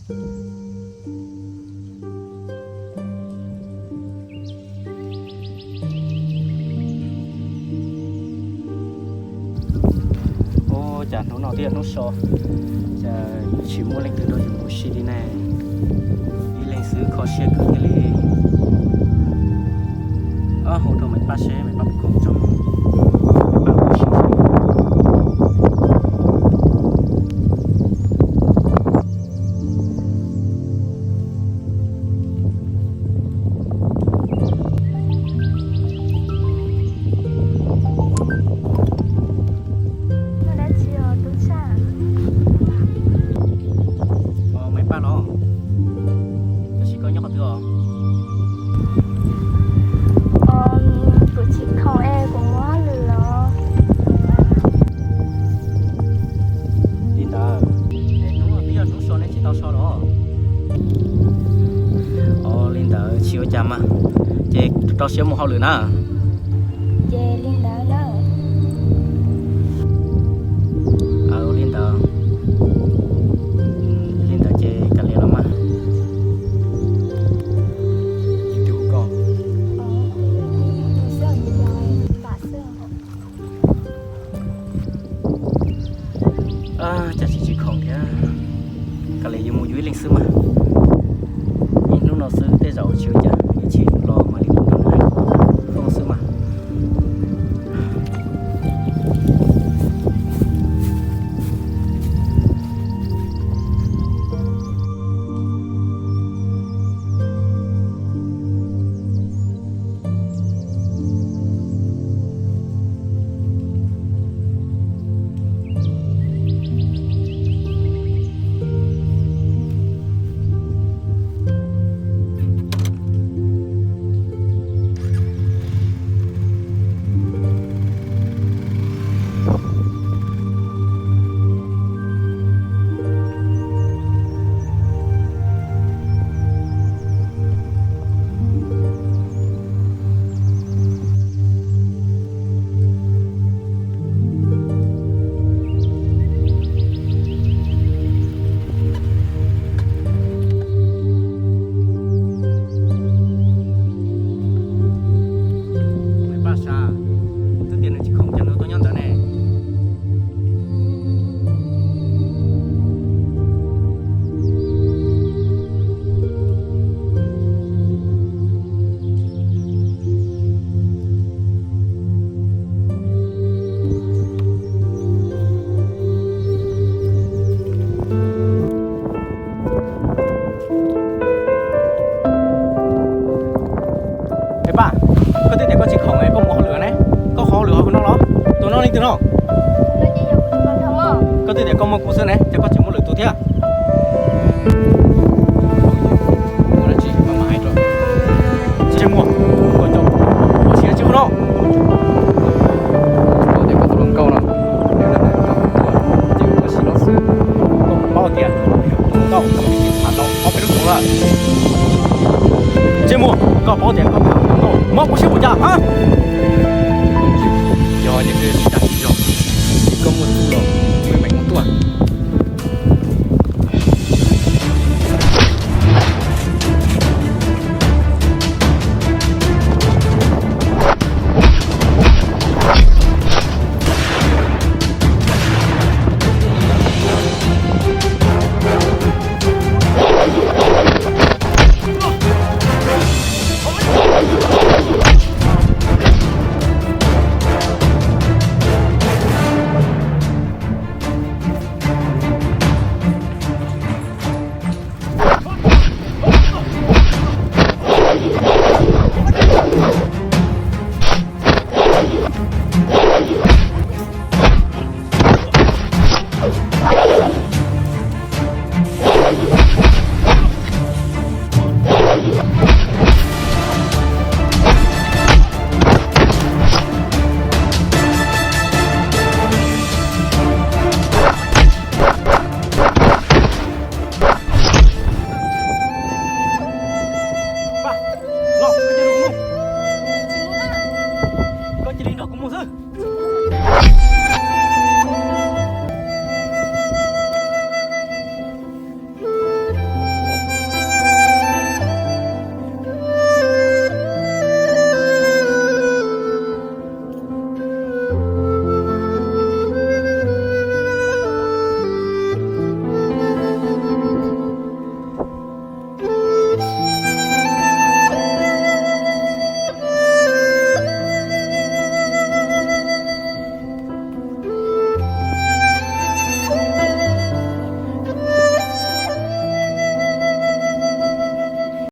Ua cas hnub no twb yog hnub so, cas tsis muaj leej twg nrog yus mus ua si li ne? Ib leeg xwb kho siab kawg thiaj li. Hu rau Maiv Paj seb Maiv Paj puas khoom tso. Maiv Paj los, tab sis koj nyob qhov twg os? Kuv tsis khoom es kuv mus hauj lwm los. Li ntawd, es hnub no twb yog hnub so nej tsis tau so los? Os, li ntawd tsis ua cas mas, ces rau siab mus hauj lwm na. Ces li ntawd na. Li ntawd, li ntawd ces kav liam los mas. Cas tsis tsis khoom thiab, kav liam yuav mus yus ib leeg xwb mas. Ib hnub no xwb tej zaum tsis ua cas, ib chim los mam li mus nrog nws hais xwb mas. Maiv Paj sab, twb tias nws tsis khoom cas nws tuaj nyob ntawd ne. Maiv Paj, koj twb tias koj tsis khoom es koj mus hauj lwm ne, koj khoom hauj lwm hauv no los? Tus no leej twg no? Koj twb tias koj muaj kuv xwb ne, cas koj tseem muaj lwm tus thiab? Ntsej muag, koj cov ua siab tsis ua no. Koj tias koj tus hluas nkauj no, ces ua si no xwb, koj puas paub tias tus hluas nkauj tau ob peb lub xyoos lawm? Ntsej muag, koj paub tias koj tus hluas nkauj mob kuv siab ua cas? Yog tias koj tsis